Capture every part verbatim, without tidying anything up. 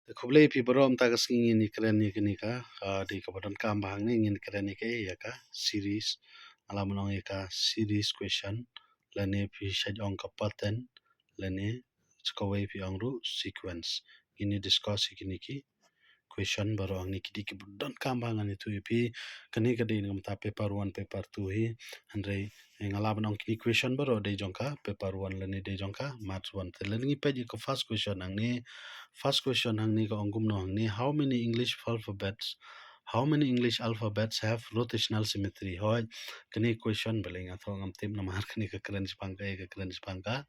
Te khublei phi baroh, mynta ka sngi ngin ïa kren ïa kane ka, ah, dei kaba donkam bha hangne, ngin kren ïa ka, ïa ka series, nga lah ban ong ïa ka series question, lane phi shait ong ka pattern, lane sa kawei phi ong ruh sequence. Ngin ïa discuss ïa kine ki question baroh hangne, ki dei kiba donkam bha, ngan ïathuh ïa phi. Kane ka dei na ka bynta paper one, paper two hi. Hynrei, eh, nga lah ban ong kine question baroh dei jong ka paper one lane dei jong ka maths one. Te lada ngi peit ïa ka first question hangne. First question hangne ka ong kumno hangne: How many English alphabets, how many English alphabets have rotational symmetry? Hooid, kane question balei nga thoh ngam tip namar kane ka kren shaphang kaei, ka kren shaphang ka,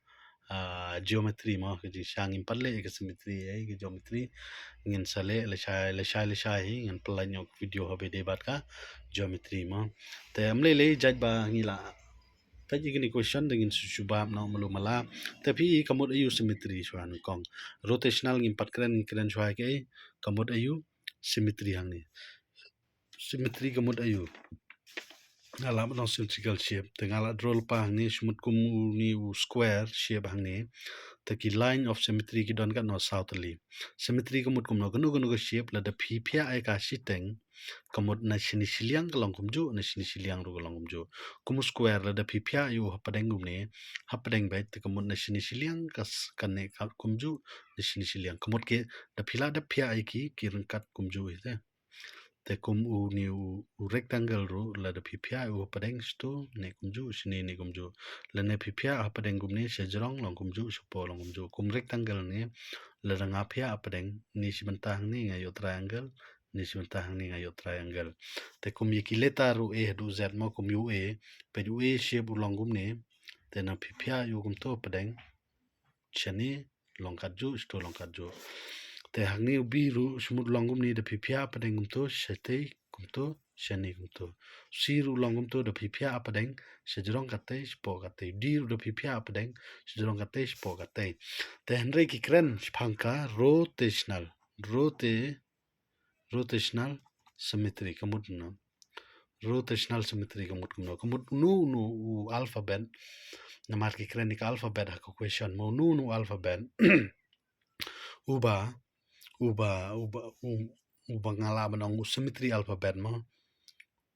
ah, geometry mo, ka jingshisha ngim pat leh ïa ka symmetry, eh, ka geometry. Ngin sa leh lashai, lashai, lashai hi, ngan pynlait noh ka video haba ïadei bad ka geometry mo. Te ym lei lei, jait ba ngi la peit ïa kine ki question, te ngin shu jubab noh malu mala. Te phi i ka mut aiu symmetry shuwa nyngkong? Rotational ngim pat kren, ngi kren shuwa ïa kaei, ka mut aiu symmetry hangne? Symmetry ka mut aiu? Nga lah ban ong symmetrical shape. Te nga lah draw lypa hangne, shu mut kum une u square shape hangne. Te ki line of symmetry ki don katno? Saw tylli. Symmetry ka mut kumno? Kano kano ka shape lada phi phiah ïa ka shiteng, ka mut na shane shiliang ka long kumjuh, na shane shiliang ruh ka long kumjuh. Kum u square lada phi phiah ïa u hapdeng kumne, hapdeng beit, te ka mut na shane shiliang ka s-, kane ka kumjuh, na shane shiliang. Ka mut ki, da phi lah da phiah ïa ki, ki ryngkat kumjuh hi te. Te kum une u, u rectangle ruh, lada phi phiah ïa u hapdeng shato ne kumjuh, shane ne kumjuh. Lane phi phiah hapdeng kumne, shajrong long kumjuh, shapoh long kumjuh. Kum rectangle ne, lada nga phiah hapdeng, ne shi bynta hangne nga ïoh triangle, ne shi bynta hangne nga ïoh triangle. Te kum ïa ki letter ruh A haduh Z mo, kum ïa u A, peit u A shape u long kumne, te na phi phiah ïa u kumto hapdeng, shane long katjuh, shato long katjuh. Te hangne u B ruh shu mut long kumne, da phi phiah hapdeng kumto, shatei kumto, shane kumto. C ruh long kumto, da phi phiah hapdeng, shajrong katei, shapoh katei. D ruh da phi phiah hapdeng, shajrong katei, shapoh katei. Te hynrei ki kren shaphang ka rotational, rota-, rotational symmetry, ka mut kumno? Rotational symmetry ka mut kumno? Ka mut uno uno u alphabet, namar ki kren ïa ka alphabet ha ka question mo, uno uno u alphabet uba, uba, uba, u-, uba nga lah ban ong u symmetry alphabet mo.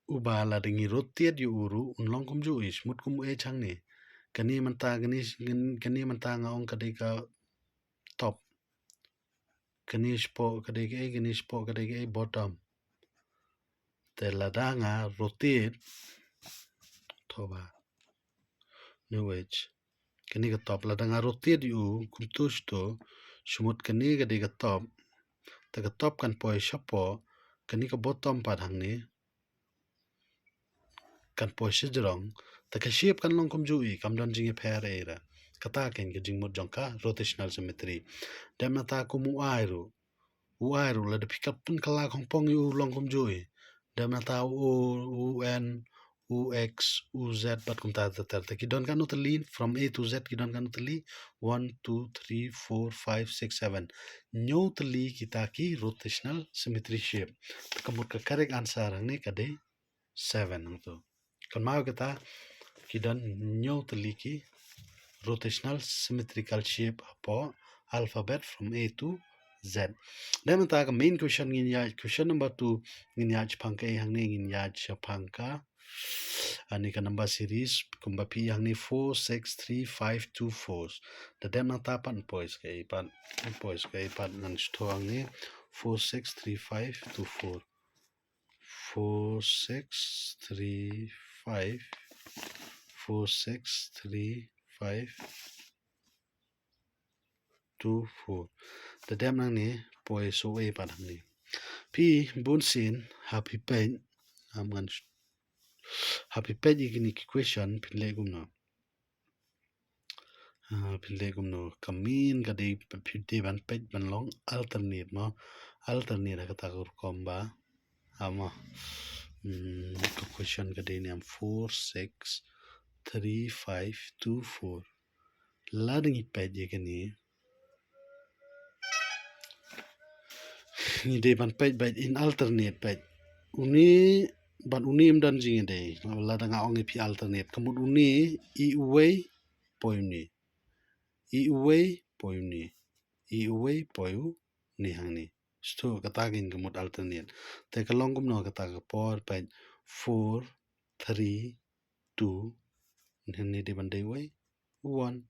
Uba lada ngi rotate ïa u ruh un long kumjuh hi, shu mut kum u H hangne. Kane mynta, kane, kane mynta nga ong ka dei ka top. Kane shapoh ka dei kaei, kane shapoh ka dei kaei, bottom. Te lada nga rotate, thoba, new H. Kane ka top, lada nga rotate ïa u kumto shato, shu mut kane ka dei ka top. Te ka top kan poi shapoh, kane ka bottom pat hangne kan poi shajrong, te ka shape kan long kumjuh hi, kam don jingïapher ei ruh. Kata kein ka jingmut jong ka rotational symmetry. Dep nangta kum u I ruh. U I ruh lada phi ka pynkylla khongpong ïa u long kumjuh hi. Dep nangta u O, u N, u X, u Z bad kumta ter ter. Te ki don katno tylli, from A to Z ki don katno tylli? One, two, three, four, five, six, seven. Hynñiew tylli kita ki rotational symmetry shape. Te ka mut ka correct answer hangne ka dei seven hangto. Kynmaw kata, ki don hynñiew tylli ki rotational symmetrical shape hapoh alphabet from A to Z. Dep mynta ka main question ngin ïaid, question number two, ngin ïaid shaphang kaei hangne, ngin ïaid shaphang ka, ani ka number series, kumba phi hangne four six three five two four. Da dep nangta pat ngan poi kaei pat, ngan poi kaei pat, ngan shu thoh hangne four six three five two four. Four six three five, four six three five two four. Da dep nangne, poi shuh ei pat hangne. Phi bunsien, ha phi peit, am ngan sh-, ha phi peit ïa kine ki question, phin leh kumno? Ah, phin leh kumno? Ka main ka dei, phi dei ban peit ban long alternate mo. Alternate ha kata ka rukom ba, ah, mo. Hmm, ka question ka dei ne em four six three five two four. Lada ngi peit ïa kane, ngi dei ban peit, peit in alternate, peit. Une bad une ym don jingïadei. Lada nga ong ïa phi alternate, ka mut une i uwei poi une, i uwei poi une, i uwei poi une. ni hangne. Shuh kata ka ngin ka mut alternate. Te ka long kumno kata ka por peit four, three, two. Hangne dei ban dei wei one.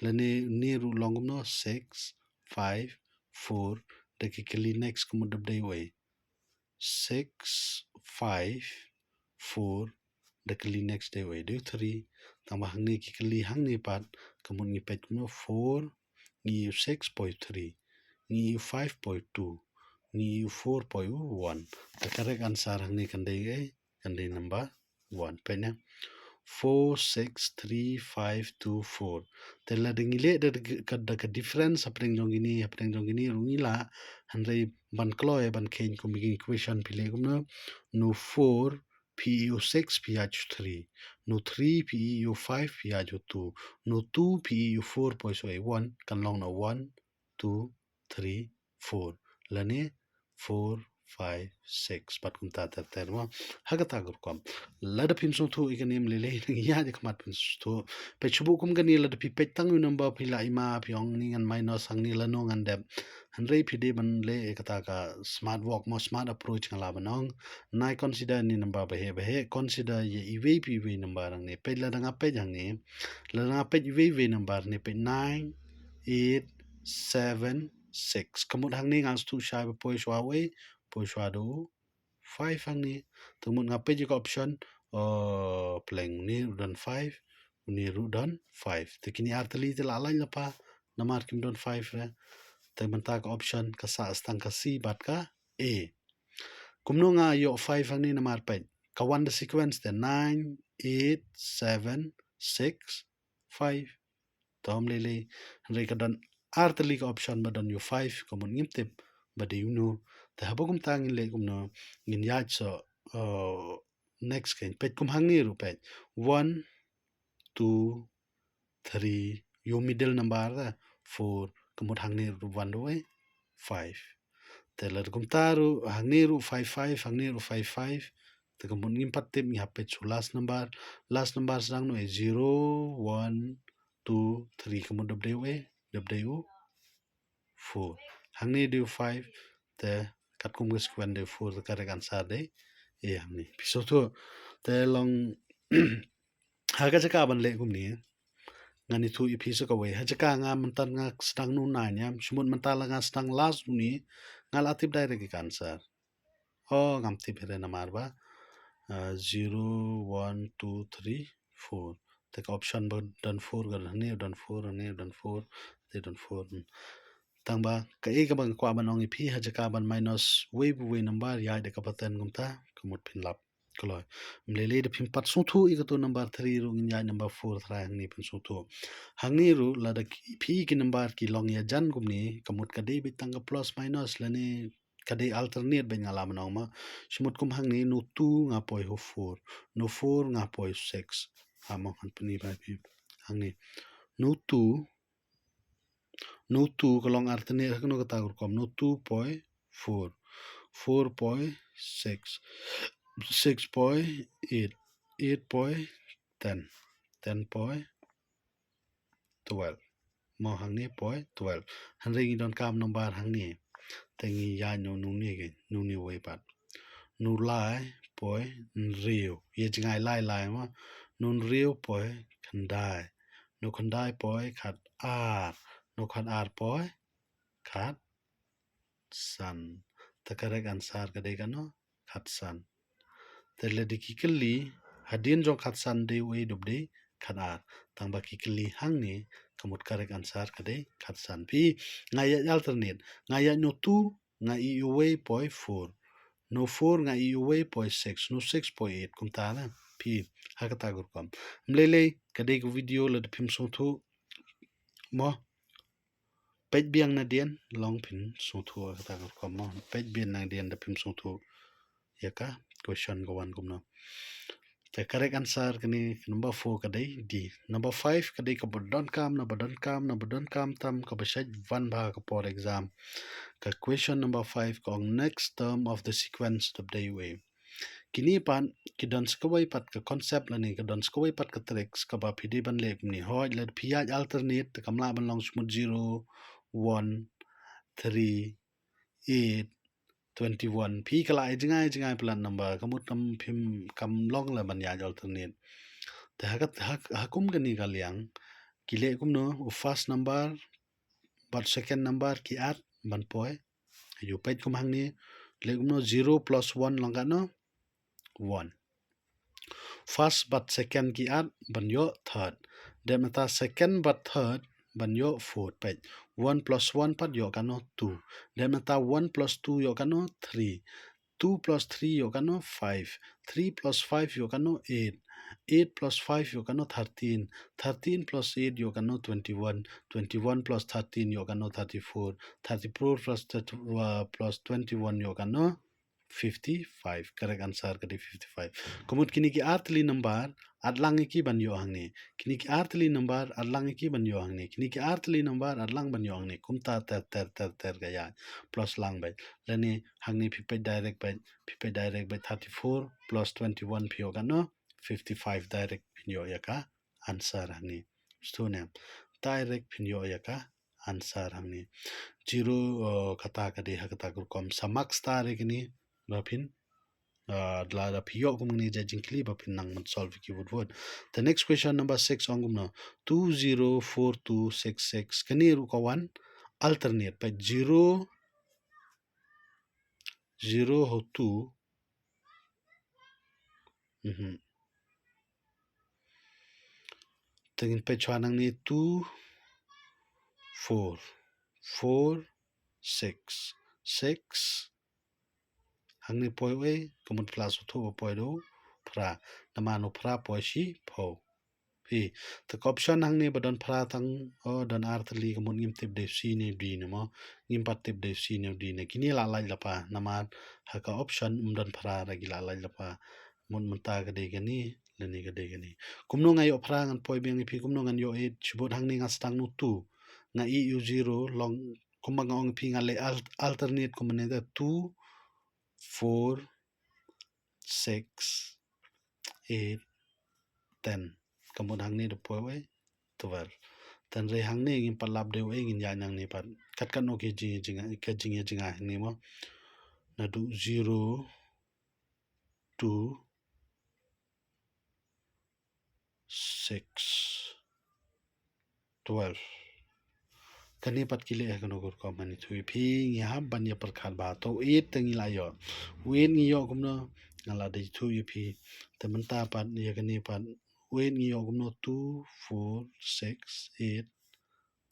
Lane ni ruh long kumno six, five, four. Da ki kylli next ka mut dep dei wei six, five, four. Da kylli next dei wei dei three. Tang ba hangne ki kylli hangne pat ka mut ngi peit kumno four, ngi ïoh six poi three, ngi ïoh five poi two, ngi ïoh four poi one. Te correct answer hangne kan dei ei, kan dei number one. Peit ne, four six three five two four. Te lada ngi leh da ka, da ka difference hapdeng jong kine, hapdeng jong kine ruh ngi lah. Hynrei ban kloi ban kheiñ kum ki equation phi leh kumno, no four phi ïoh six phi ïoh three, no three phi ïoh five phi ïoh two, no two phi ïoh four poi so ei one. Kan long na one, two, three, four. Lane four, five, six. Pat kumta ter ter mo. Ha kata ka rukom. Lada phim sngewthuh ïa kane ym lei lei, ngi ïa ka mat phim sngewthuh. Peit shu buh kum kane lada phi peit tang u number phi lah ïa ma phi ong ni ngan minus hangne lano ngan dep. Hynrei phi dei ban leh ïa kata ka smart work mo, smart approach nga lah ban ong. Nai consider ni number baheh baheh, consider ïa iwei pa iwei number hangne. Peit lada nga peit hangne, lada nga peit iwei iwei number hangne, peit nine, eight, seven, six. Ka mut hangne nga sngewthuh shai ba poi shuwa wei, poi shuwa da u five hangne. Te ka mut nga peit ïa ka option, oh, pleng, une ruh don five, une ruh don five. Te kine ar tylli te la lait lypa namar kim don five re. Te mynta ka option ka sah tang ka C bad ka A. Kumno nga ïoh five hangne namar peit ka wan da sequence te nine, eight, seven, six, five. Te ym lei lei, hynrei ka don ar tylli ka option ba don ïa u five, ka mut ngim tip ba dei uno. Te haba kumta ngin leh kumno, ngin ïaid sha, uh, next kein. Peit kum hangne ruh peit. One, two, three, ïa u middle number da four, ka mut hangne ruh wan ruh wei five. Te lada kumta ruh hangne ruh five five, hangne ruh five five. Te ka mut ngim pat tip, ngi hap peit sha u last number. Last number sdang noh ei, zero, one, two, three, ka mut dep dei u ei, dep dei u four. Hangne dei u five, te katkum ka sequence dei u four, te correct answer dei A hangne. Phi sngewthuh? Te long ha ka jaka ban leh kumne, ngan ïathuh ïa phi sa kawei. Ha jaka nga mynta nga sdang na u nine, ïa, shu mut mynta la nga sdang last une, nga la tip direct ïa ka answer. Oh, ngam tip hi re namar ba, ah, zero, one, two, three, four. Te ka option ba don four ka don hangne, don four, hangne don four, te don four. Hmm. Tang ba kaei kaba nga kwah ban ong ïa phi, ha jaka ban minus wei pa wei number, ïaid da ka pattern kumta, ka mut phin lap. Kloi. Ym lei lei, da phim pat sngewthuh ïa kato number three ruh ngin ïaid number four trai hangne phin sngewthuh. Hangne ruh lada ki, phi ki number ki long ïajan kumne, ka mut ka dei beit tang ka plus minus lane ka dei alternate beit, nga lah ban ong ma. Shu mut kum hangne, no two nga poi ha u four, no four nga poi ha u six. Ha mo, ngan pyni ba phi hangne. No two, no two ka long alternate ha kano kata ka rukom. No two poi four, four poi six, six poi eight, eight poi ten, ten poi twelve. Mo, hangne poi twelve. Hynrei ngi donkam number hangne. Te ngi ïa no, no ni ke, no ni wei pat. No lai poi hynriew. Ïa jngai lai lai mo. No hynriew poi khyndai. No khyndai poi khat ar. No khat ar poi khat san. Te correct answer ka dei kano? Khat san. Te lada ki kylli hadien jong khat san dei u ei, dep dei khat ar. Tang ba ki kylli hangne, ka mut correct answer ka dei khat san. Phi, nga ïa alternate. Nga ïa no two, nga ïoh wei poi four. No four, nga ïoh wei poi six. No six poi eight. Kumta na. Phi, ha kata ka rukom. Ym lei lei, ka dei ka video, lada phim sngewthuh mo, peit biang nadien, long phin sngewthuh ha kata ka rukom mo. Peit biang nadien da phim sngewthuh ïa ka question ka wan kumno. Te correct answer kane number four ka dei D. Number five ka dei kaba donkam, naba donkam, naba donkam tam, kaba shait wan bha ha ka por exam. Ka question number five ka ong next term of the sequence dep dei u ei. Kine pat ki don sa kawei pat ka concept lane ka don sa kawei pat ka tricks kaba phi dei ban leh kumne. Hooid, lada phi ïaid alternate te kam lah ban long shu mut zero, one, three, eight, twenty-one. Phi ka la ai jngai jngai palat number, ka mut kam phim kam long la ban ïa alternate. Te ha ka, ha, ha kum kane ka liang ki leh kumno, u first number bad second number ki add ban poi. Ïa peit kum hangne, leh kumno, zero plus one long katno? One. First bad second ki add ban ïoh third. Dep nangta second bad third ban ïoh four. Peit, one plus one pat ïoh katno? Two. Dep nangta one plus two ïoh katno? Three. Two plus three ïoh katno? Five. Three plus five ïoh katno? Eight. Eight plus five ïoh katno? Thirteen. Thirteen plus eight ïoh katno? Twenty-one. Twenty-one plus thirteen ïoh katno? Thirty-four. Thirty-four plus thirty, uh, plus twenty-one ïoh katno? Fifty-five. Correct answer ka dei fifty-five. Ka mut kine ki ar tylli number, add lang ïa ki ban ïoh hangne. Kine ki ar tylli number, add lang ïa ki ban ïoh hangne. Kine ki ar tylli number, add lang ban ïoh hangne. Kumta ter ter ter ter ka ïa. Plus lang beit. Lane hangne phi peit direct beit, phi peit direct beit, thirty-four plus twenty-one phi ïoh katno? Fifty-five. Direct phin ïoh ïa ka answer hangne. Stu ne em? Direct phin ïoh ïa ka answer hangne. Zero, uh, kata ka dei ha kata ka rukom. Sa mark star ïa kine ba phin, uh, da la da phi ïoh kum hangne, jia jingkylli ba phin nang ban solve ki wut wut. The next question number six ong kumno? Two zero four two six six. Kane ruh ka wan alternate. Peit, zero, zero ho two. Mhm. Te ngin peit shuwa nangne, two, four, four, six, six. Hangne poi wei, ka mut phi la sngewthuh ba poi da u phra. Namar u phra poi shiphew. Phi, te ka option hangne ba don phra tang, oh, don ar tylli, ka mut ngim tip dei C ne D ne mo. Ngim pat tip dei C ne D ne. Kine la lait lypa, namar ha ka option ym don phra, da ki la lait lypa. Mut mynta ka dei kane, lane ka dei kane. Kumno nga ïoh phra, ngan poi biang ïa phi kumno ngan ïoh eight. Shibun hangne nga sdang na u two. Nga ïoh u zero, long kumba nga ong ïa phi, nga leh al-, alternate kumne, da two, four, six, eight, ten. Ka mut hangne da poi wei, twelve. Te hynrei hangne ngim pat lap dei wei, ngin ïaid nangne pat. Kat katno ki jing, jing, ka jingïa jngai hangne mo. Naduh zero, two, six, twelve. Kane pat ki leh ha kano ka rukom, ngan ïathuh ïa phi, ngi hap ban ïa pyrkhat bha. To eight te ngi la ïoh. Eight ngi ïoh kumno? Nga la dei ïathuh ïa phi. Te mynta pat ïa kane pat, eight ngi ïoh kumno? Two, four, six, eight,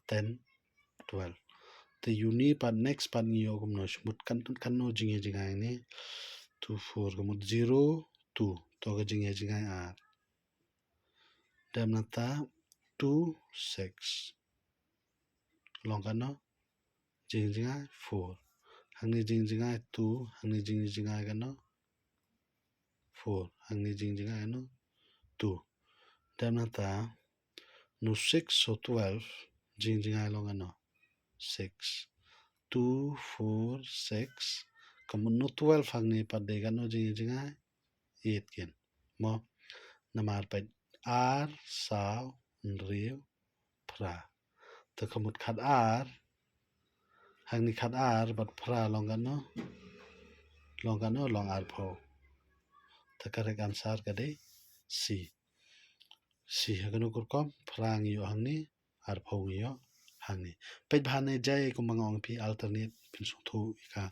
ten, twelve. Te ïa une pat, next pat ngi ïoh kumno? Shibun kan, kan, katno jingïa jngai ne? Two, four, ka mut zero, two. To ka jingïa jngai ar. Dep nangta two, six. Long katno? Jingïa jngai four. Hangne jingïa jngai two, hangne jingïa jngai katno? Four. Hangne jingïa jngai katno? Two. Dep nangta na u six ho twelve, jingïa jngai long katno? Six. Two, four, six. Ka mut na u twelve hangne pat dei katno jingïa jngai? Eight kin. Mo, namar peit ar, saw, hynriew, phra. Te ka mut khatar, hangne khatar bad phra long katno? Long katno? Long arphew. Te ka correct answer ka dei C. C. Ha kano ka rukom? Phra ngi ïoh hangne, arphew ngi ïoh hangne. Peit bha ne, jia kumba nga ong ïa phi, alternate, phin sngewthuh ïa ka.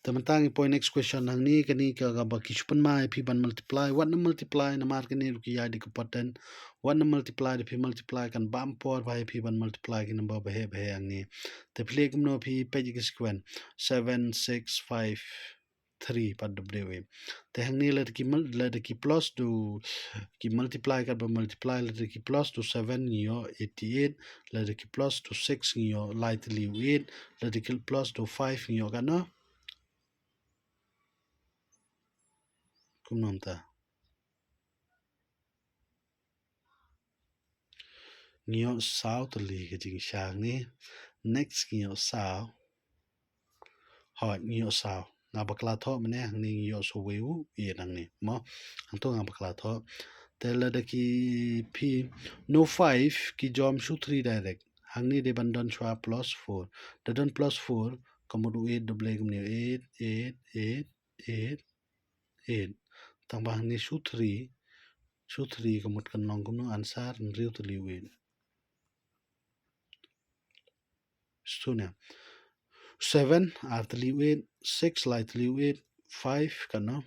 Te mynta ngi poi next question hangne, kane ka, kaba ki shu pynmai ïa phi ban multiply. Wat nym multiply, namar kane ruh ki ïaid da ka pattern. Wat nym multiply, da phi multiply kan bam por bha ïa phi ban multiply ki number baheh baheh hangne. Te phi leh kumno? Phi peit ïa ka sequence, seven, six, five, three pat da dep dei. Te hangne lada ki mul-, lada ki plus da u, ki multiply katba multiply, lada ki plus da u seven ngi ïoh eighty-eight, lada ki plus da u six ngi ïoh lai tylli u eight, lada ki plus da u five ngi ïoh katno? Kumno mynta? Ngi ïoh saw tylli ka jingshah hangne. Next ngi ïoh saw. Hooid, ngi ïoh saw. Nga bakla thoh mynne, hangne ngi ïoh saw wei u eight hangne. Mo, hangto nga bakla thoh. Te lada ki phi, na u five ki jom shu three direct. Hangne dei ban don shuwa plus four. Da don plus four, Ka mut u eight da Blei kumne, eight, eight, eight, eight, eight. Tang ba hangne shu three, shu three ka mut kan long kumno answer, hynriew tylli u eight. Shu ne. Seven, ar tylli u eight, six, lai tylli u eight, five, kano,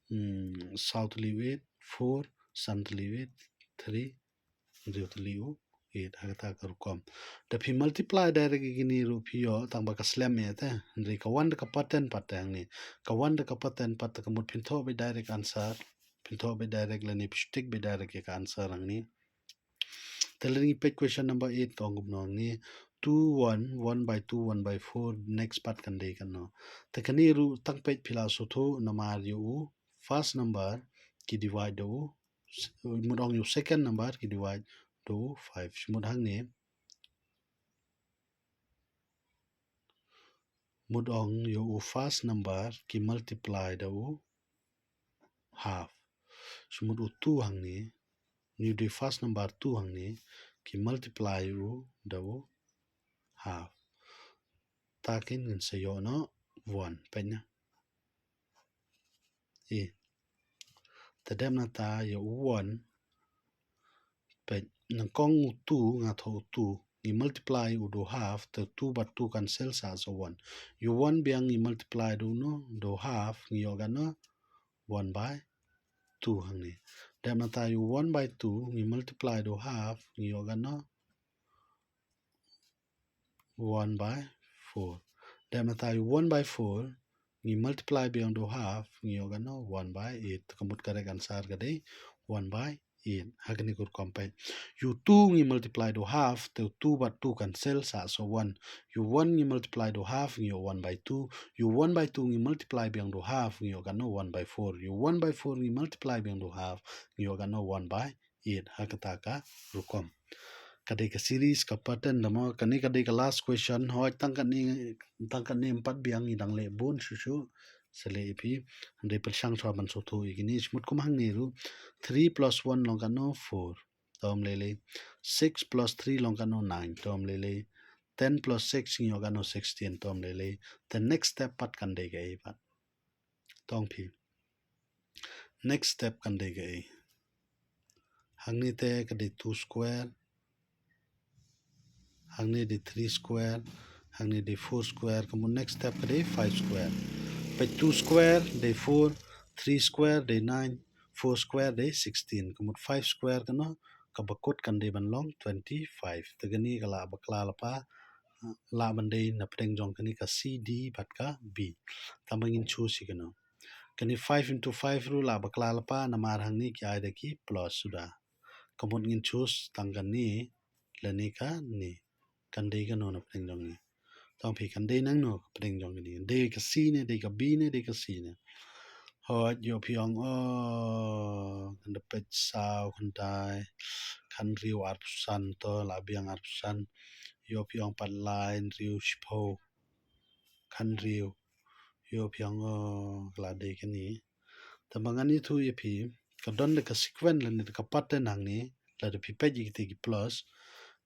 hmm, saw tylli u eight, four, san tylli u eight, three, hynriew tylli u eight, ha kata ka rukom. Da phi multiply direct ïa kine ruh phi ïoh, tang ba ka slem ïa te, hynrei ka wan da ka pattern pat te hangne. Ka wan da ka pattern pat te ka mut phin thoh beit direct answer, phin thoh beit direct lane phi stick beit direct ïa ka answer hangne. Te lada ngi peit question number eight ka ong kumno hangne, two, one, one by two, one by four, next part kan dei kano. Te kane ruh tang peit phi la sngewthuh namar ïa u first number ki divide da u, mut ong ïa u second number ki divide da u five. Mut hangne, mut ong ïa u first number ki multiply da u half. Shu mut u two hangne, ngi dei first number two hangne, ki multiply u da u half. Ta kin ngin sa ïoh noh one, peit na. E. Te dep na ta ïa u one, peit, nyngkong u two, nga thoh u two, ngi multiply u da u half, te two bad two cancel sah sa one. Ïa u one biang ngi multiply da u no, da u half, ngi ïoh kano, one by two hangne. Dep na ta ïa u one by two, ngi multiply da u half, ngi ïoh kano, one by four. Dep na ta ïa u one by four, ngi multiply biang da u half, ngi ïoh kano, one by eight. Ka mut ka correct answer ka dei one by eight. Ha kane ka rukom peit. Ïa u two ngi multiply da u half, te u two bad two cancel sah sa one. Ïa u one ngi multiply da u half, ngi ïoh one by two. Ïa u one by two ngi multiply biang da u half, ngi ïoh kano, one by four. Ïa u one by four ngi multiply biang da u half, ngi ïoh kano, one by eight. Ha kata ka rukom. Ka dei ka series, ka pattern, da mo, kane ka dei ka last question. Hooid, tang kane, tang kane em pat biang, ngi dang leh bun shuh shuh. Sa leh ïa phi, hynrei pyrshang shuwa ban sngewthuh ïa kine. Shu mut kum hangne ruh, three plus one long kano, four. Tom lei lei. Six plus three long kano, nine. Tom lei lei. Ten plus six ngi ïoh kano, sixteen. Tom lei lei. Te next step pat kan dei kaei pat? Tong phi. Next step kan dei kaei? Hangne te ka dei two square. Hangne dei three square. Hangne dei four square. Ka mut next step ka dei five square. Peit, two square dei four, three square dei nine, four square dei sixteen. Ka mut five square kano, kaba kut kan dei ban long twenty-five. Te kane ka lah bakla lypa, lah ban dei na pdeng jong kane ka C, D bad ka B. Tang ba ngin choose ïa kano. Kane five into five ruh lah bakla lypa namar hangne ki ai da ki plus suda. Ka mut ngin choose tang kane lane kane. Kan dei kano na pdeng jong ngi? Tong phi, kan dei nangno na pdeng jong ngi? Dei ka C ne, dei ka B ne, dei ka C ne? Hooid, ïoh phi ong, oh, khyndai, peit, saw, khyndai, khathynriew, arphew san, to lah biang arphew san. Ïoh phi ong pat lai, hynriew, shiphew, khathynriew. Ïoh phi ong, oh, ka la dei kane. Te ba ngan ïathuh ïa phi, ka don da ka sequence lane da ka pattern hangne, lada phi peit ïa kita ki plus,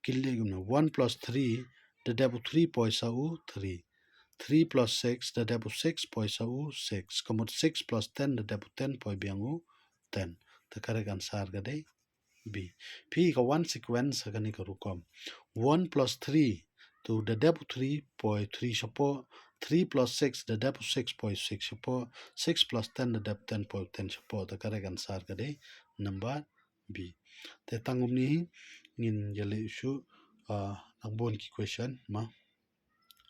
ki leh kumno, one plus three, da dep u three poi sa u three. Three plus six, da dep u six poi sa u six. Ka mut six plus ten, da dep u ten poi biang u ten. Te ka correct answer ka dei B. Phi, ka wan sequence ha kane ka rukom. One plus three, to da dep u three poi three shapoh. Three plus six, da dep u six poi six shapoh. Six plus ten, da dep ten poi ten shapoh. Te ka correct answer ka dei number B. Te tang kumne hi ngin ïaleh shuh, ah, nang bun ki question ma.